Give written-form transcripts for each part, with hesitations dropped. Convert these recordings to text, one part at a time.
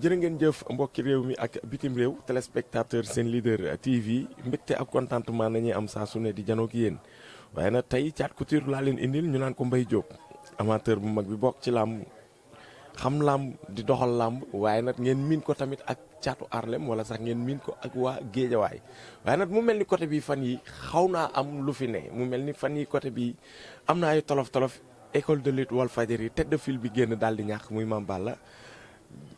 jërë ngeen jëf mbokki réew mi ak bitim réew téléspectateur seen leader TV mbégte ak contentement nañuy am saa su ne di janook yéen waaye nag tey Thiat Couture laa leen indil ñu naan ko Mbaye Diop amateur bu mag bi bokk ci làmb xam làmb di doxal làmb waaye nag ngeen miin ko tamit ak Thiatou Harlem wala sax ngeen miin ko ak waa Géejawaay waaye nag mu mel ni côté bi fan yi xaw naa am lu fi ne mu mel ni fan yi côté bi am na ay tolof-tolof école de lutte Walfadjri tête de file bi génn daal di ñàkk muy Mame Balla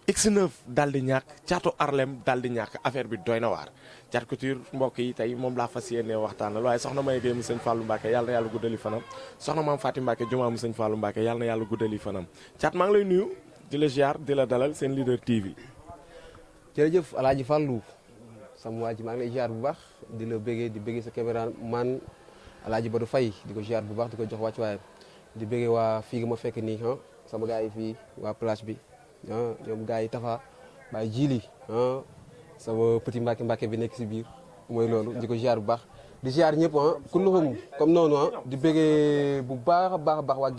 X9 daal di ñàkk Thiatou Harlem daal di ñàkk affaire bi doy na waar Thiat Couture mbokk yi tey moom laa fas yéene waxtaanal waaye soxna May Gueye mu sëñ Fallou Mbacke yàlla na yàlla guddali fanam soxna Maam Fatim Mbacke jumaa mu sëñ Fallou Mbacke yàlla na yàlla guddali fanam Thiat maa ngi lay nuyu di la ziar di la dalal seen leader TV. jërëjëf Alaaji Fallou sama waa ji maa ngi lay ziar bu baax di la bëggee di bëggee sa caméra man Alaaji Badou Faye di ko ziar bu baax di ko jox wàccuwaayam di bëggee waa fii nga ma fekk nii sama gars yi fii waa plage bi ñoom gars yi Tafa Baye Jili sama petit Mbacke bi nekk si biir mooy loolu di ko ziar bu baax di ziar ñëpp kulluhum comme noonu di bëggee bu baax a baax waa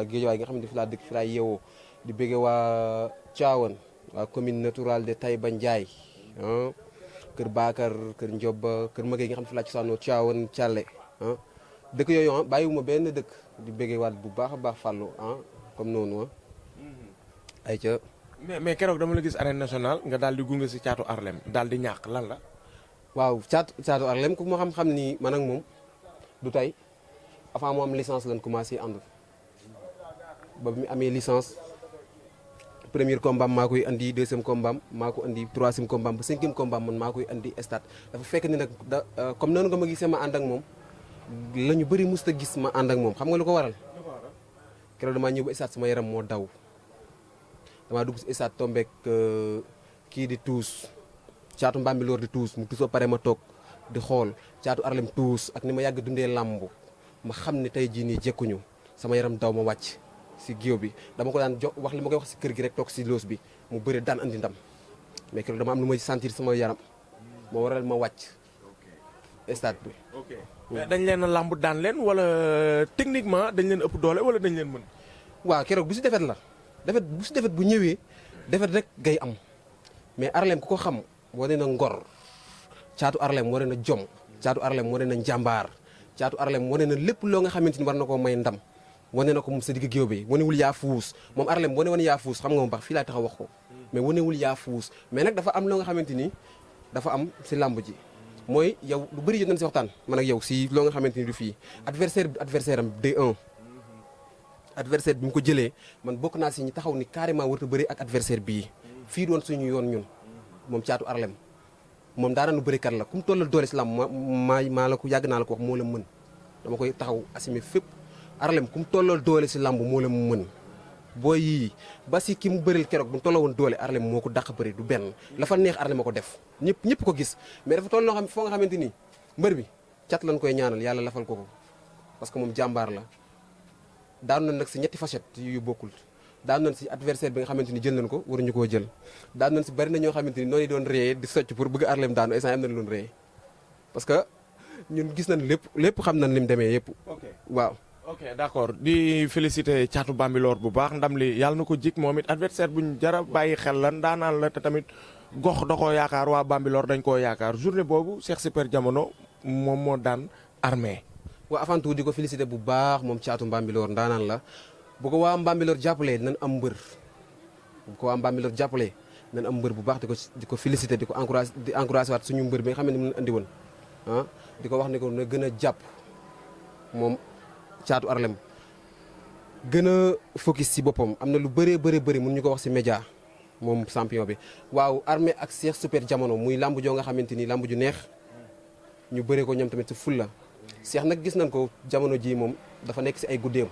Géejawaay nga xam ne fi laa dëkk fi laa yeewoo di bëggee waa Thiawane waa commune naturelle de Taïba Ndiaye kër Bakar kër Ndioba kër Maguette nga xam ne fi laa ci sànnoo Thiawane Thialé dëkk yooyu bàyyiwuma benn dëkk di bëggee waat bu baax a baax Fallou comme noonu ay ca mais keroog dama la gis arène nationale nga daal di gunge si Thiatou Harlem daal di ñàkk lan la. waaw Thiatou Harlem ku ma xam ni man ak moom du tey avant mu am licence lañ commencé ànd ba mu amee licence premier combat maa koy andi deuxième combat maa ko andi troisième combat ba cinquième combat man maa koy andi stade dafa fekk ni nag comme noonu nga ma gisee ma ànd ak moom la ñu bëri musta gis ma ànd ak moom xam nga lu ko waral keroog damaa ñëw ba stade sama yaram moo daw damaa dugg si stade tombeek kii di tuus Thiatou Mbambilor di tuus mu tuus ba pare ma toog di xool Thiatou Harlem tuus ak ni ma yàgg dundee làmb ma xam ne tey jii nii jekkuñu sama yaram daw ma wàcc si géew bi dama ko daan jox wax li ma koy wax si kër gi rek toog si loos bi mu bëri daan andi ndam mais keroog dama am lu may sentir sama yaram moo waral ma wàcc stade bi. ok mais dañ leen a làmb daan leen wala techniquement dañ leen ëpp doole wala dañ leen mën. waaw keroog bu si defet la defet bu ñëwee defet rek ngay am mais Harlem ku ko xam wane na ngor Thiatou Harlem wane na jom Thiatou Harlem wane na njàmbaar Thiatou Harlem wane na lépp loo nga xamante ni war na koo may ndam. wane na ko moom sa digg géew bi wanewul yaa fuus moom Harlem wane yaa fuus xam nga moom baax fii laa taxaw wax ko mais wanewul yaa fuus mais nag dafa am loo nga xamante ni dafa am si làmb ji mooy yow lu bëri jot nañ si waxtaan man ak yow si loo nga xamante ni du fii adversaire am D1 adversaire bi mu ko jëlee man bokk naa si ñi taxaw ni carrément warut a bëri ak adversaire bii fii doon suñu yoon ñun moom Thiatou Harlem moom daana nu bërikat la ku mu tollal doole si làmb maa la ko yàgg naa la ko wax moo la mën dama koy taxaw assumer fépp Harlem ku mu tollal doole si làmb moo la mu mën booy yii ba si ki mu bëril keroog bu mu tolloo woon doole Harlem moo ko dàq bëri du benn la fa neex Harlem a ko def ñëpp ko gis mais dafa toll noo xam foo nga xamante ni mbër bi cat lañ koy ñaanal yàlla lafal ko parce que moom jàmbaar la daanu nañ nag si ñetti facette yu bokkul daanu nañ si adversaire bi nga xamante ni jël nañ ko waruñu koo jël daanu nañ si bari na ñoo xamante ni noonu doon réyee di socc pour bëgg Harlem daanu instant am nañ loon réyee parce que ñun gis nañ lépp xam nañ lim demee yëpp waaw. ok d'accord di féliciter Thiatou Bambilor bu baax ndam li yàlla na ko jik moom it adversaire buñ jara bàyyi xel la ndaanaan la te tamit gox da koo yaakaar waa Bambilor dañ koo yaakaar journée boobu Cheikh Super Jamono moom moo daan armée. waaw avant tout di ko féliciter bu baax moom Thiatou Bambilor ndaanaan la bu ko waa Bambilor jàppalee dinañ am mbër bu baax di ko féliciter di ko encourager waat suñu mbër bi nga xam ne mu andi woon di ko wax ne ko na gën a jàpp moom Thiatou Harlem gën a focus si boppam am na lu bëree mun ñu ko wax si média moom champion bi waaw armée ak Cheikh Super Jamono muy lamb joo nga xamante ni lamb ju neex ñu bëree ko ñoom tamit si fulla Cheikh nag gis nañ ko jamono ji moom dafa nekk si ay guddeem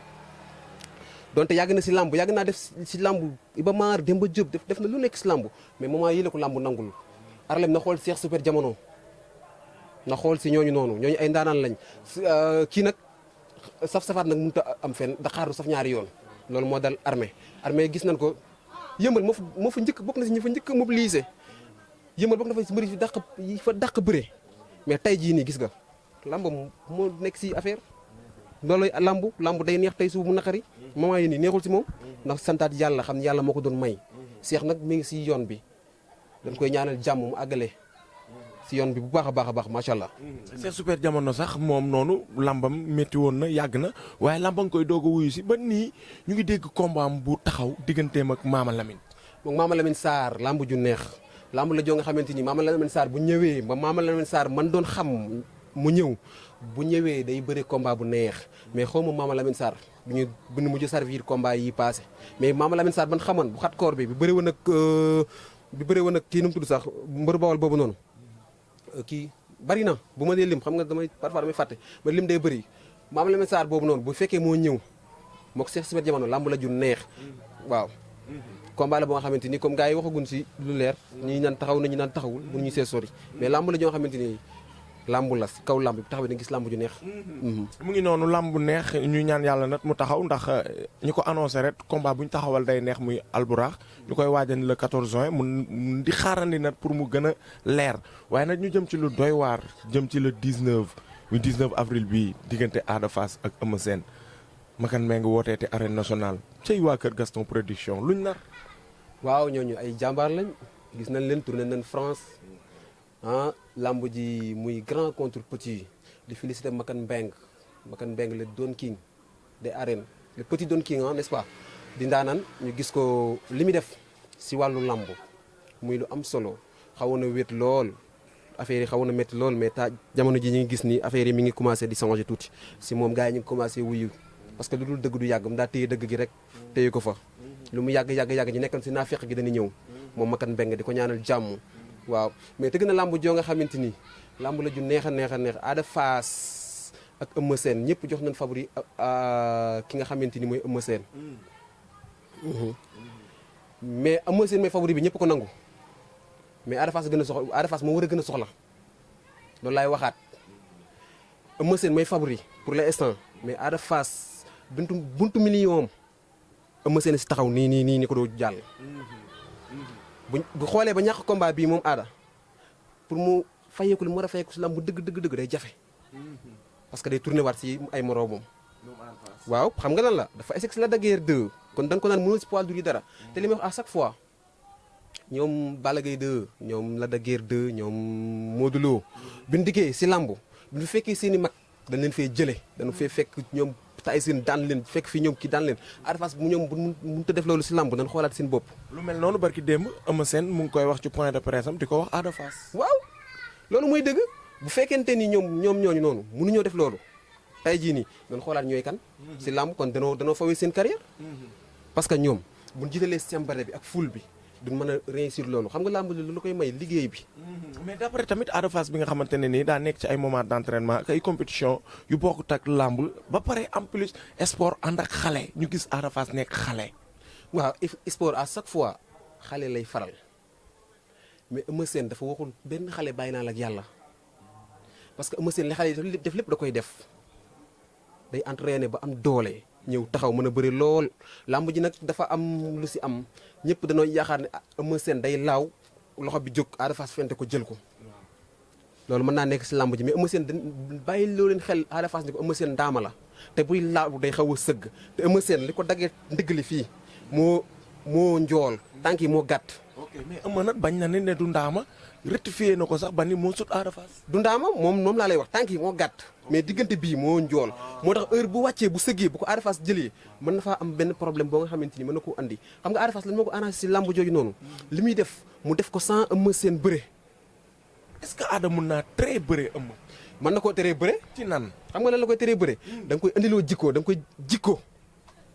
donte yàgg na si lamb yàgg naa def si lamb Iba Mar Demba Diop def na lu nekk si lamb mais moment yi la ko lamb nangul Harlem na xool Cheikh Super Jamono na xool si ñooñu noonu ñooñu ay ndaanaan lañ kii nag saf-safaat nag mënut a am fenn Dakar du saf ñaari yoon loolu moo dal armée gis nañ ko yëmbal moo fa njëkk bokk na si ñi fa njëkk a mobilisé yëmbal bokk na fa si mbëri yi fa dàq bëre mais tey jii nii gis nga lamb moo nekk si affaire loolu lamb day neex tey su mu naqari moment yi nii neexul si moom ndax santaat yàlla xam ne yàlla moo ko doon may Cheikh nag mi ngi si yoon bi dañ koy ñaanal jàmm mu àggale si yoon bi bu baax a baax a baax macha allah. Cheikh Super Jamono sax moom noonu lambam métti woon na yàgg na waaye lamba nga koy doog a wuyu si ba nii ñu ngi dégg combat am bu taxaw digganteem ak Mama Lamine. moom Mama Lamine Sarr lamb ju neex lamb la joo nga xamante ni Mama Lamine Sarr bu ñëwee ba Mama Lamine Sarr man doon xam mu ñëw bu ñëwee day bëre combat bu neex mais xaw ma Mama Lamine Sarr bu ñu mujj servir combat yi passé mais Mama Lamine Sarr ban xamoon bu xat koor bi bëre woon ak kii nu mu tudd sax mbër bawal boobu noonu kii bari na bu ma dee lim xam nga parfois damay fàtte ba lim day bëri Mama Lamine Sarr boobu noonu bu fekkee moo ñëw moo ko Cheikh Super Jamono lamb la ju neex waaw combat la boo nga xamante ni comme gars yi waxagun si lu leer ñi naan taxaw na ñi naan taxawul bu ñu see sori mais lamb la joo xamante ni lamb la si kaw lamb bi taxaw da nga gis lamb ju neex. mu ngi noonu lamb bu neex ñu ñaan yàlla nag mu taxaw ndax ñu ko annoncé rek combat bu ñu taxawal day neex muy alburax ñu koy waajal le 14 juin mu di xaarandi nag pour mu gën a leer waaye nag ñu jëm ci lu doy waar jëm ci le 19 muy 19 avril bii diggante Ada Fass ak Eumeu Sène Makan mee ngi wootee te arène nationale cey waa kër Gaston production luñ nar. waaw ñooñu ay jàmbaar lañ gis nañ leen tourné nañ France lamb ji muy grand contre petit di féliciter Makan Mbeng le Don King des arènes le petit Don King n'est-ce pas di ndaanaan ñu gis ko li muy def si wàllu lamb muy lu am solo xawoon na wét lool affaire yi xawoon na métti lool mais jamono ji ñu ngi gis ni affaire yi mi ngi commencé di changer tuuti si moom gars yi ñu ngi commencé wuyu parce que lu dul dëgg du yàgg mu daa téye dëgg gi rek téye ko fa lu mu yàgg ñu nekkoon si naafeq gi dañuy ñëw moom Makan Mbeng di ko ñaanal jàmm waaw mais tëgg na lamb joo nga xamante ni lamb la ju neex a neex a neex Ada Fass ak Eumeu Sène ñëpp jox nañ favori ki nga xamante ni mooy Eumeu Sène mais Eumeu Sène mooy favori bi ñëpp ko nangu mais Ada Fass gën a soxla Ada Fass moo war a gën a soxla loolu laay waxaat Eumeu Sène mooy favori pour l'instant mais Ada Fass buntu million am Eumeu Sène si taxaw nii ko doo jàll bu xoolee ba ñàkk combat bii moom Ada pour mu fayeeku li mu war a fayeeku si lamb bu dëgg day jafe parce que day tourné waat si ay moroomam waaw xam nga lan la dafa essex la de guerre 2 kon da nga ko naan mënul si poids dur yi dara te li may wax à chaque fois ñoom Balla Gaye 2 ñoom Lac de Guiers 2 ñoom Modou Lo bi ñu dikkee si lamb bi ñu fekkee seen i mag dañ leen fee jëlee dañu fee fekk ñoom Tyson daan leen fekk fii ñoom kii daan leen Ada Fass bu ñoom bu mënut a def loolu si lamb dañ xoolaat seen bopp. lu mel noonu barki démb Eumeu Sène mu ngi koy wax ci point de presse am di ko wax Ada Fass. waaw loolu mooy dëgg bu fekkente ni ñoom ñooñu noonu mënuñoo def loolu tey jii nii dañ xoolaat ñooy kan. si lamb kon danoo fawee seen carrière. parce que ñoom bu ñu jiitalee sembare bi ak ful bi duñ mën a réussir loolu xam nga lamb lu la koy may liggéey bi. mais d'après tamit Ada Fass bi nga xamante ne nii daa nekk ci ay moment d'entraînement ak ay compétition yu bokkut ak lamb ba pare en plus sport ànd ak xale ñu gis Ada Fass nekk xale. waaw sport à chaque fois xale lay faral mais Eumeu Sène dafa waxul benn xale bàyyi naa la ak yàlla parce que Eumeu Sène li xale yi def lépp da koy def day entraîné ba am doole ñëw taxaw mën a bëri lool lamb ji nag dafa am lu si am ñëpp dañoo yaakaar ne Eumeu Sène day laaw loxo bi jóg Ada Fass fente ko jël ko loolu mën naa nekk si lamb ji mais Eumeu Sène bàyyi loo leen xel Ada Fass ni ko Eumeu Sène ndaama la te buy laaw day xaw a sëgg te Eumeu Sène li ko daggee ndigg li fii moo njool tànk yi moo gàtt. ok mais Eumeu nag bañ na ne du ndaama rectifié na ko sax ba ni moo sut Ada Fass. du ndaama moom laa lay wax tànk yi moo gàtt mais diggante bii moo njool moo tax heure bu wàccee bu sëggee bu ko Ada Fass jëlee mën na faa am benn problème boo nga xamante ni mën na koo andi xam nga Ada Fass lan moo ko arrangé si lamb jooju noonu li muy def mu def ko sans Eumeu Sène bëre. est-ce que Ada mun naa très bëre Eumeu. mën na koo teree bëre. ci nan xam nga lan la koy teree bëre. da nga koy andiloo jikkoo da nga koy jikko.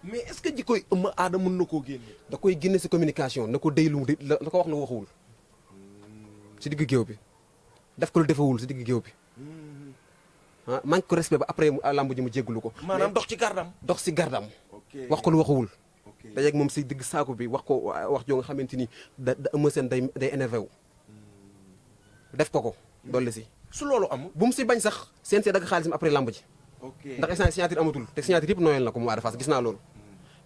mais est-ce que jikkoy Eumeu Ada mën na koo génne. da koy génne si communication na ko déylu la ko wax na waxuwul si digg géew bi def ko lu defewul si digg géew bi manque ko respect ba après lamb ji mu jéggulu ko. maanaam dox ci gardam. dox si gardam. wax ko lu waxuwul. dajeeg moom si digg saako bi wax ko wax joo nga xamante ni da Eumeu Sène day énervé wu. def ko dolli si. su loolu amul bu mu si bañ sax CNG dagg xaalisam après lamb ji. ndax instant signature amatul te signature yëpp nooyal na ko mu Ada Fass gis naa loolu.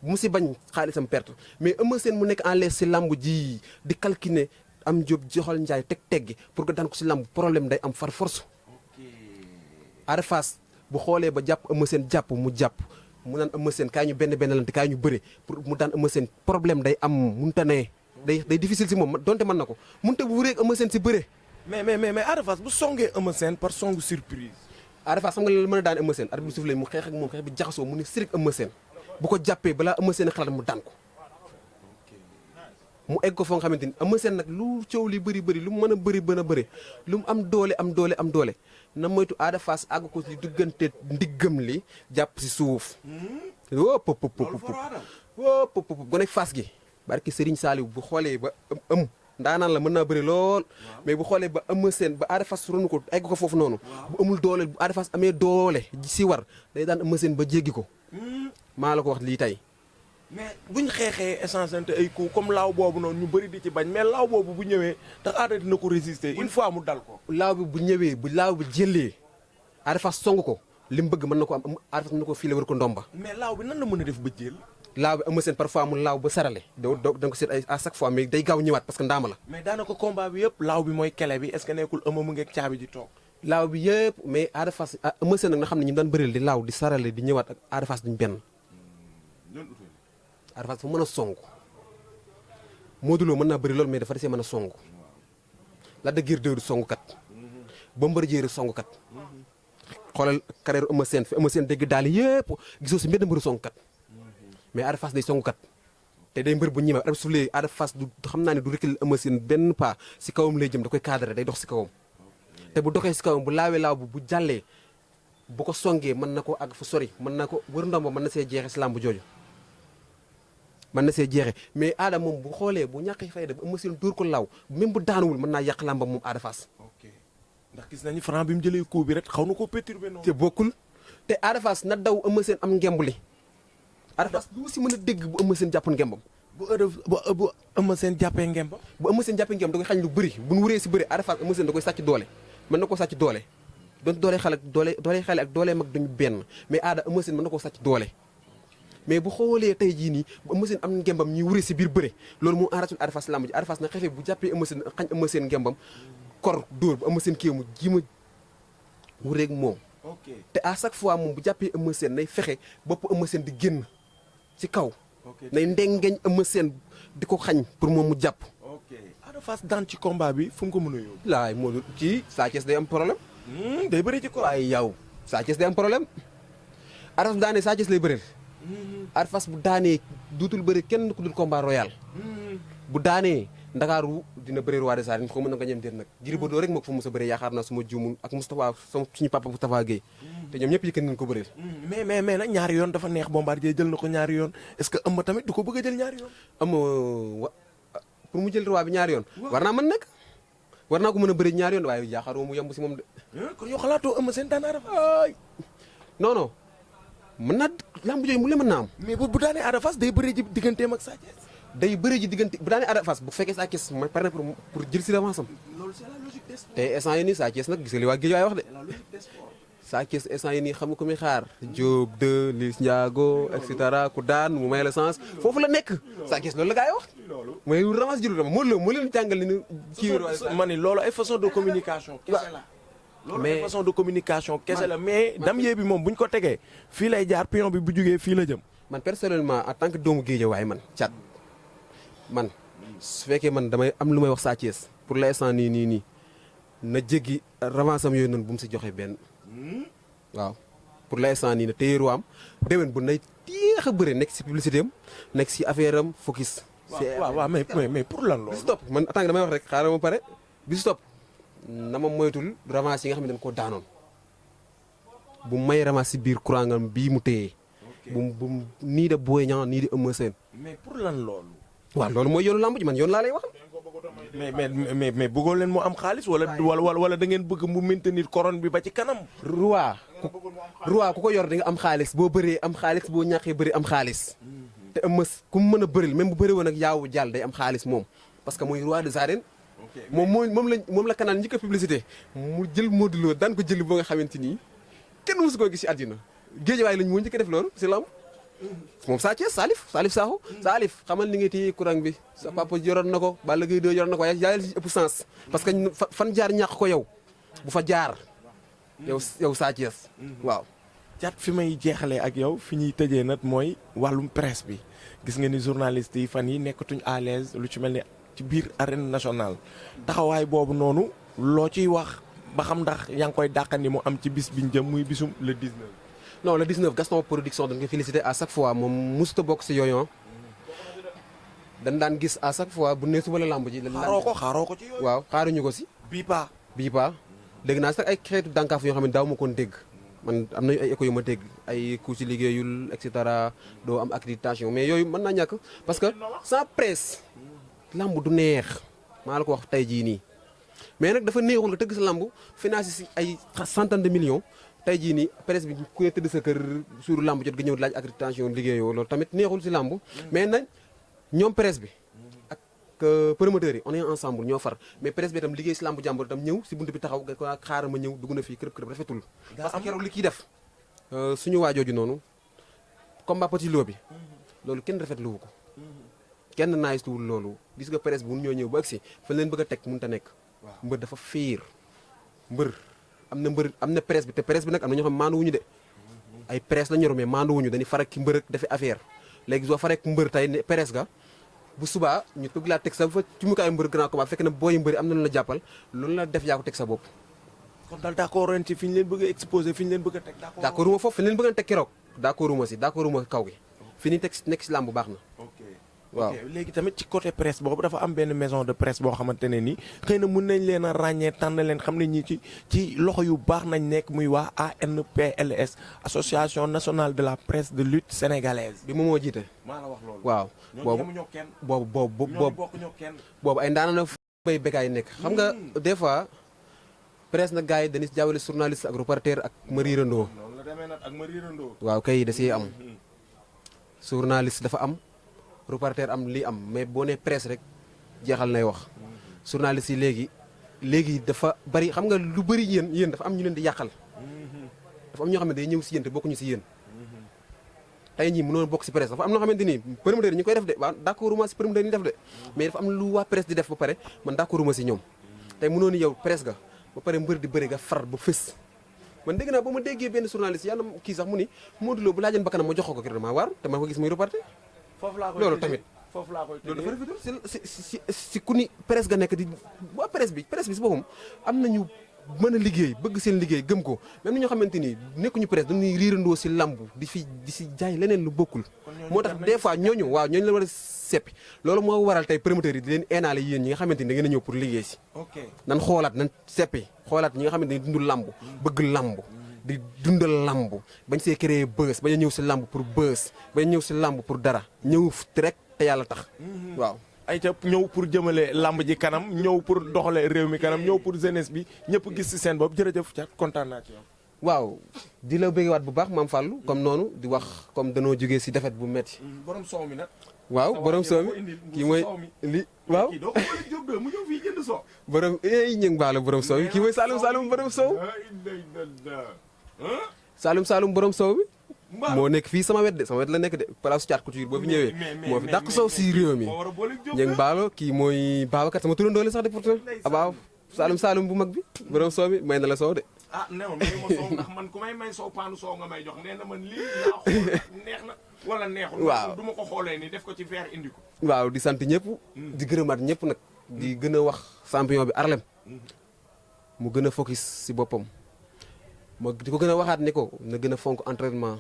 bu mu si bañ xaalisam perte mais Eumeu Sène mu nekk en l'aise si lamb ji di calculer am job joxal njaay teggi pour que daan ko si lamb problème day am far force. Ada Fass bu xoolee ba jàpp Eumeu Sène jàpp mu naan Eumeu Sène kaay ñu benn lante kaay ñu bëre pour mu daan Eumeu Sène problème day am mënta ne day difficile si moom donte mën na ko mënut a wureeg Eumeu Sène si bëre. mais Ada Fass bu songee Eumeu Sène par songu surprise. Ada Fass xam nga la mën a daan Eumeu Sène arbitre bi soufflé mu xeex ak moom xeex bi jaxasoo mu ne sirik Eumeu Sène bu ko jàppee balaa Eumeu Sène xalaat mu daan ko mu egg ko foo nga xamante ni Eumeu Sène nag lu coow li bëri lu mu mën a bëri lu mu am doole na moytu Ada Fass àgg ko ci diggante ndiggam li jàpp si suuf. wóop gone Fass gi barki Serigne Saliou bu xoolee ba ndaanaan la mën naa bëri lool mais bu xoolee ba Eumeu Sène ba Ada Fass ronu ko egg ko foofu noonu bu amul doole bu Ada Fass amee doole si war day daan Eumeu Sène ba jéggi ko maa la ko wax lii tey. mais buñ xeexee échangeante ay coups comme laaw boobu noonu ñu bëri di ci bañ mais laaw boobu bu ñëwee tax Ada dina ko résister une fois mu dal ko. laaw bi bu ñëwee bu laaw bi jëlee Ada Fass song ko li mu bëgg mën na ko am Ada Fass mën na ko file war ko ndomba. mais laaw bi nan la mën a def ba jël. laaw bi Eumeu Sène parfois mu laaw ba sarale da nga ko seet ay à chaque fois mais day gaaw ñëwaat parce que ndaama la. mais daanaka combat bi yëpp laaw bi mooy kele bi est-ce que nekkul Eumeu mu ngeeg caabi ji toog. laaw bi yëpp mais Ada Fass Eumeu Sène nag nga xam ne ñu daan bëreel di laaw di sarale di ñëwaat ak Ada Fass duñ benn. Ada Fass dafa mën a song Modou Lo mën naa bëri loolu mais dafa desee mën a song Lac de Guiers 2 du songkat Bombardier du songkat xoolal carrière Eumeu Sène fi Eumeu Sène dégg daal yëpp gisoo si mbir mbëru songkat mais Ada Fass day songkat te day mbër bu ñëwee arbitre su lee Ada Fass du xam naa ne du reculer Eumeu Sène benn pas si kawam lay jëm da koy cadré day dox si kawam te bu doxee si kawam bu laawee laaw bu jàllee bu ko songee mën na ko àgg fu sori mën na ko wër ndomba mën na see jeexee si làmb jooju mën na see jeexee mais Ada moom bu xoolee bu ñàkkee fayda bu Eumeu Sène dóor ko law même bu daanuwul mën naa yàq làmbam moom Ada Fass. ok ndax gis nañu Franc bi mu jëlee coup bi rek xaw na koo perturbé noonu. te bokkul te Ada Fass na daw Eumeu Sène am ngemb li Ada Fass lu si mën a dégg bu Eumeu Sène jàppoon ngembam. bu Eumeu Sène jàppee ngembam. bu Eumeu Sène jàppee ngembam da koy xañ lu bëri bu nu wuree si bëri Ada Fass Eumeu Sène da koy sàcc doole mën na koo sàcc doole donc doole xale ak doole mag duñu benn mais Ada Eumeu Sène mën na koo sàcc doole. mais bu xoolee tey jii nii bu Eumeu Sène am ngembam ñuy wuree si biir bëre loolu moo enratul Ada Fass lamb ji Ada Fass na xefee bu jàppee Eumeu Sène xañ Eumeu Sène ngembam kor dóor bu Eumeu Sène kii mu ji ma wureeg moom. ok te à chaque fois moom bu jàppee Eumeu Sène nay fexe bopp Eumeu Sène di génn ci kaw. nay ndengeñ Eumeu Sène di ko xañ pour moom mu jàpp. ok Ada Fass daan ci combat bi fu mu ko mën a yóbbu. laay moo kii Sa Thiès day am problème. day bëri ci ko waaye yow Sa Thiès day am problème Ada Fass bu daanee Sa Thiès lay bëreel. Ada Fass bu daanee duutul bëri kenn ku dul combat royal. bu daanee Ndakaaru dina bëri roi des arènes xaw ma na nga ñem déet nag Gris Bordeaux rek moo ko fa mos a bëri yaakaar naa suma juumul ak Moustapha sama suñu papa Moustapha Guèye te ñoom ñëpp yëkkati nañu ko bëreel. mais nag ñaari yoon dafa neex Bombardier jël na ko ñaari yoon est-ce que Eumeu tamit du ko bëgg a jël ñaari yoon. pour mu jël roi bi ñaari yoon. war naa mën nekk war naa ko mën a bëri ñaari yoon waaye yaakaaroo mu yomb si moom de. kon yow xalaatoo Eumeu Sène daan Ada Fass. non non mën naa lamb jooju mu le mën naa am. mais bu daanee Ada Fass day bëri ji digganteem ak Sa Thiès. day bëri ji diggante bu daanee Ada Fass bu fekkee Sa Thiès mooy pare pour jël si revanche am. loolu c'est la logique des sports. te instant yii nii Sa Thiès nag gis nga li waa géej waay wax de. la logique des sports. Sa Thiès instant yii nii xam nga ko muy xaar. Diop de Liss Ndiago et cetera ku daan mu may la sens foofu la nekk. Sa Thiès loolu la gaa yi wax. mooy revanche jëlu dama moo leen jàngal ni kii. ma ni loolu ay façon de communication. kese la loolu ay façon de communication kese la mais damier bi moom bu ñu ko tegee fii lay jaar pion bi bu jugee fii la jëm. man personnellement en tant que doomu géejawaay man Thiat man su fekkee man damay am lu may wax Sa Thiès pour l'instant nii na jéggi revanche am yooyu noonu bu mu si joxe benn waaw pour l'instant nii na téyeeru am déwén bu nay téex a bëre nekk si publicité am nekk si affaire am focus. waaw mais pour lan loolu. bi si topp man en tant que damay wax rek xaaral ma pare bi si topp na ma moytul revanche yi nga xam ne dañ koo daanoon bu may revanche si biir courant bii mu téye. bu nii de Boy Niang nii de Eumeu Sène. mais pour lan loolu. waaw loolu mooy yoonu lamb ji man yoon laa lay wax. mais bëggoo leen mu am xaalis wala da ngeen bëgg mu maintenir couronne bi ba ci kanam. roi ku ko yor di nga am xaalis boo bëree am xaalis boo ñàkkee bëri am xaalis. te Eumeu ku mu mën a bëril même bu bëree woon ak yaawu jàll day am xaalis moom parce que mooy roi des arènes. moom la kanaan njëkk a publicité mu jël Modou Lo daan ko jël boo nga xamante ni kenn mosu koo gis si àddina géejawaay lañ moo njëkk a def loolu si lamb moom Sa Thiès Salif Sakho Salif xamal ni nga téye courant bi sa papa yoroon na ko Balla Gaye 2 yoroon na ko waaye yaayal si ëpp sens parce que fan jaar ñàkk ko yow bu fa jaar yow Sa Thiès waaw. Thiat fi may jeexalee ak yow fi ñuy tëjee nag mooy wàllum presse bi gis nga ni journaliste yi fan yi nekkatuñ à l'aise lu ci mel ni ci biir arène nationale taxawaay boobu noonu loo ciy wax ba xam ndax yaa ngi koy dàqandi mu am ci bis biñ jëm muy bisum le 19. non le 19 Gaston Production dañ koy félicité à chaque fois moom musuta bokk si yooyu dañ daan gis à chaque fois bu nee suba la lamb ji. xaaroo ko ci yooyu. waaw xaaruñu ko si. bii paa dégg naa sax ay xeetu dànkaaf yoo xam ne daaw ma koon dégg man am nañu ay écho yu ma dégg ay ku ci liggéeyul et cetera doo am accréditation mais yooyu mën naa ñàkk parce que sans presse lamb du neex maa la ko wax tey jii nii mais nag dafa neexul nga tëgg sa lamb financé si ay centaine de millions tey jii nii presse bi ku ne tëdd sa kër suuru lamb jot nga ñëw laaj accréditation liggéeyoo loolu tamit neexul si lamb mais nag ñoom presse bi ak promoteurs yi on est ensemble ñoo far mais presse bi itam liggéey si lamb jàmbur itam ñëw si bunt bi taxaw nga xaaral ma ñëw dugg na fii kërëb rafetul parce que keroog li kii def suñu waajooju noonu combat petit lot bi loolu kenn rafetluwu ko kenn naaystuwul loolu gis nga presse bi mun ñoo ñëw ba agsi fa leen bëgg a teg mënut a nekk mbër dafa fiir mbër am na presse bi te presse bi nag am na ñoo xam maanduwuñu de ay presse la ñoro mais maanduwuñu dañuy farak ki mbër ak dafi affaire léegi soo farek mbër tey ne presse ga bu subaa ñu bëgg laa teg sa fa ci mukaayu mbër grand combat fekk na booy mbëri am na lu la jàppal loolu la def yaa ko teg sa bopp kon daal d'accord ren ci fi ñu leen bëgg a exposé fi ñu leen bëgg a teg d'accord uma foofu fi ñu leen bëgg a teg keroog d'accord uma si d'accord uma kaw gi fi ñu teg nekk si làmb baax na waaw léegi tamit ci côté presse boobu dafa am benn maison de presse boo xamante ne ni xëy na mun nañ leen a ràññee tànn leen xam ne ñi ci loxo yu baax nañ nekk muy waa ANPLS association nationale de la presse de lutte sénégalaise. bi moom moo jiite. maa la wax loolu. waaw boobu ay ndaana na bay bekkaay nekk. xam nga des fois presse na gars yi dañuy jaawale journaliste ak reporter ak ma riirandoo. noonu la demee nag ak ma riirandoo. waaw kay da siy am journaliste dafa am. reporter am lii am mais boo nee presse rek jeexal nay wax journaliste yi léegi dafa bari xam nga lu bari yéen dafa am ñu leen di yàqal dafa am ñoo xam ne day ñëw si yéen te bokkuñu si yéen tey ñii mënoon bokk si presse dafa am noo xamante ni promoteur yi ñu koy def de waaw d'accorduma si promoteur yi ñu def de mais dafa am lu waa presse di def ba pare man d'accorduma si ñoom tey mënoon yow presse ga ba pare mbër di bëri nga far ba fës man dégg naa ba ma déggee benn journaliste yàlla kii sax mu ni Modou Lo bu laajoon bakkanam ma jox ko dama waar te ma ko gis muy reporter loolu tamit loolu dafa rafetul si ku ni presse ga nekk di waa presse bi si boppam am nañu mën a liggéey bëgg seen liggéey gëm ko même ni ñoo xamante ni nekkuñu presse dañuy riirandoo si lamb di si jaay leneen lu bokkul moo tax des fois ñooñu la war a seppi loolu moo waral tey promoteurs yi di leen eenaale yéen ñi nga xamante ni da ngeen a ñëw pour liggéey si nan xoolaat nan seppi xoolaat ñi nga xamante ni dundul lamb bëgg lamb di dundal lamb bañ see créer buzz bañ a ñëw si lamb pour buzz bañ a ñëw si lamb pour dara ñëw rek te yàlla tax waaw ay ca ñëw pour jëmale lamb ji kanam ñëw pour doxale réew mi kanam ñëw pour jeunesse bi ñëpp gis si seen bopp jërëjëf Thiat kontaan naa ci yow waaw di la bëggewaat bu baax maam Fallou comme noonu di wax comme danoo jógee si defet bu metti borom soow mi nag waaw borom soow mi kii mooy li waaw borom ñëng baala borom soow mi kii mooy Saloum borom soow Saloum borom soow bi moo nekk fii sama wet la nekk de place Thiat Couture boo fi ñëwee moo fi dàq soow si réew mi ñëng baalo kii mooy Babacar sama turandoole sax de pourtant abaaw Saloum bu mag bi borom soow bi may na la soow de neew ma soow ndax man ku may soow paanu soow nga may jox nee na man lii naa xool neex na wala neexul waaw du ma ko xoolee ni def ko ci verre indi ko waaw di sant ñëpp di gërëmaat ñëpp nag di gën a wax champion bi Arlem mu gën a focus si boppam ma di ko gën a waxaat ni ko na gën a fonk entraînement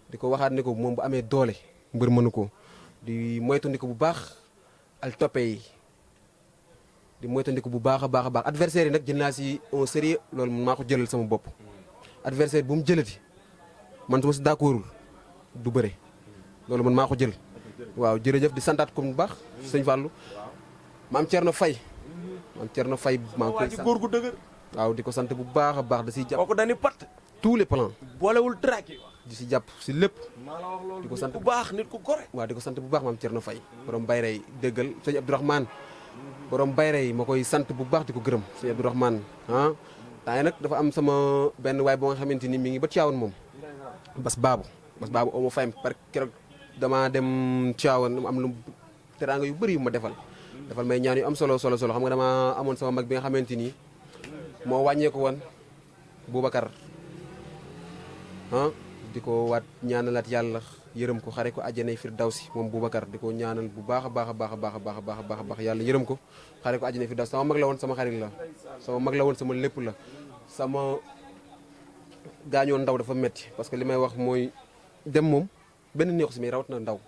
di ko waxaat ni ko moom bu amee doole mbër mënu ko di moytandiku bu baax al toppe yi di moytandiku bu baax a baax adversaire yi nag jël naa si au sérieux loolu man maa ko jëlal sama bopp adversaire bu mu jëlati man su ma si d'accordul du bëre loolu man maa ko jël waaw jërëjëf di santaat ko bu baax sëñ Fallou maam Thierno Faye maa ngi koy sant góor gu dëgër waaw di ko sant bu baax a baax da siy jàpp kooku dañuy pat tous les plans boolewul traque di si jàpp si lépp maa la wax loolu di ko sant bu baax nit ku gore waaw di ko sant bu baax maam Thierno Faye borom bayrey déggal sëñ Abdourahmane borom bayrey ma koy sant bu baax di ko gërëm sëñ Abdourahmane temps yi nag dafa am sama benn waay boo nga xamante ni mi ngi ba Tivaouane moom bas baabu oo ma fayam par keroog damaa dem Tivaouane am lu teraanga yu bëri yu ma defal may ñaan yu am solo xam nga dama amoon sama mag bi nga xamante ni moo wàññeeku woon Boubacar di ko waat ñaanalaat yàlla yërëm ko xare ko àjjanay firdawsi moom Boubacar di ko ñaanal bu baax a baax a baax a baax a baax a baax a baax yàlla yërëm ko xare ko àjjanay firdawsi sama mag la woon sama xarit la sama mag la woon sama lépp la sama gaañoon ndaw dafa metti parce que li may wax mooy dem moom benn neexu si mais rawat na ndaw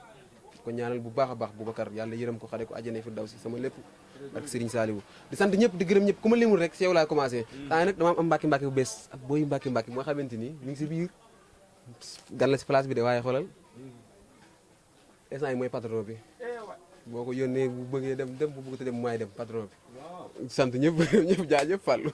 ko ñaanal bu baax a baax Boubacar yàlla yërëm ko xare ko àjjanay firdawsi sama lépp ak Serigne Saliou di sant ñëpp di gërëm ñëpp ku ma limul rek si yow laa commencé temps nag dama am mbàkki mbàkki bu bees ak booy mbàkki mbàkki moo xamante ni mi ngi si biir gan la si place bi de waaye xoolal instant yi mooy patron bi boo ko yónnee bu bëggee dem bu bëgg te dem mooy dem patron bi sant ñëpp ñëpp jaajëf Fallou